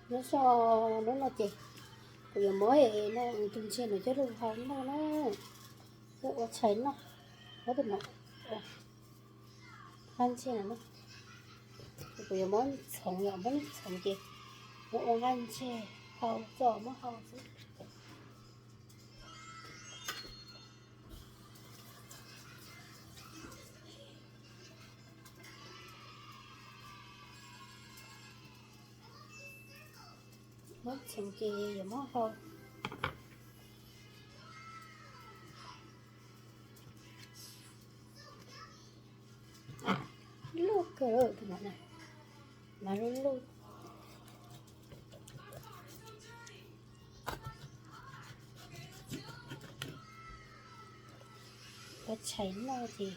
Nyob zoo, hnub no ces kuv yuav muab no tus ntseg no coj los hau noj na, coj ua tshais noj, muab tus no ua nqaij ntseg no na. Ces kuv yuav muab txhoov, yog muab txhoov ces muab ua nqaij ntseg hau, txog muab hau xwb. Muab txhoov ces yuav muab hau. Luj kawg, mas luj luj. Ua tshais noj ces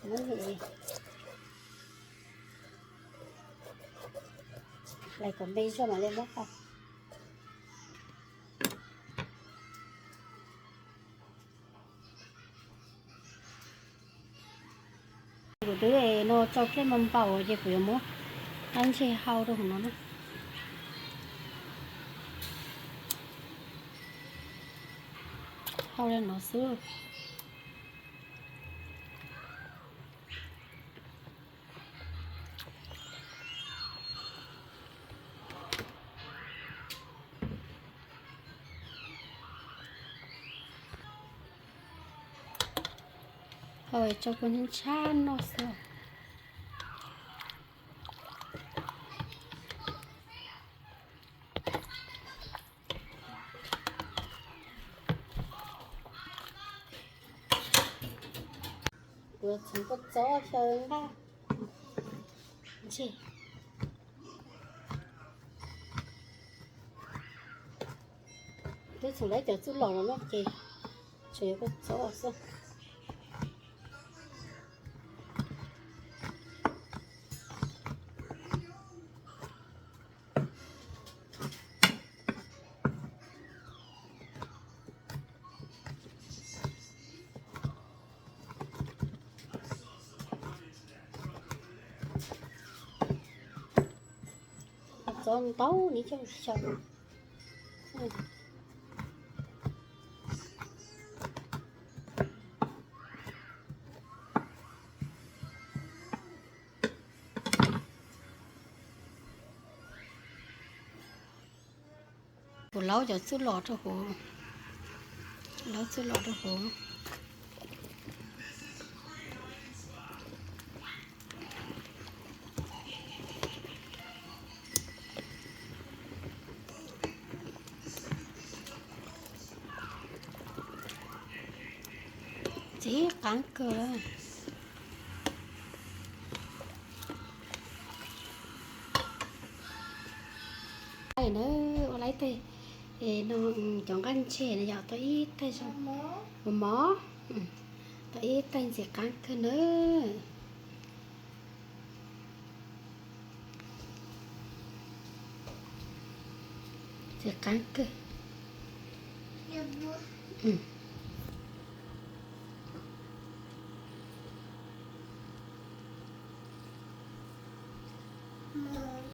muab hlais kom npe zog mam li muab hau. Kuv twb no tsau kiag npau npaum ces kuv yuav muab nqaij ntseg hau rau hauv no na. Hau li no xwb. Hau tsau kua ntshab noj xwb. Kuv txhoov kua txob xyaw nqaij ntseg. Twb txhoov tau cov txuj lom los no ces tsuas yog kua txob xwb. Txob ntau ni coj xyaw. Kuv laub cov txuj lom rau hauv, laub txuj lom rau hauv. Txiv qaab kawg. Ua lawm ib teg, no cov nqaij ntseg no yog tau ib teg zoo, mos mos, tau ib teg ntxim qaab kawg nawb. Ntxim qaab kawg.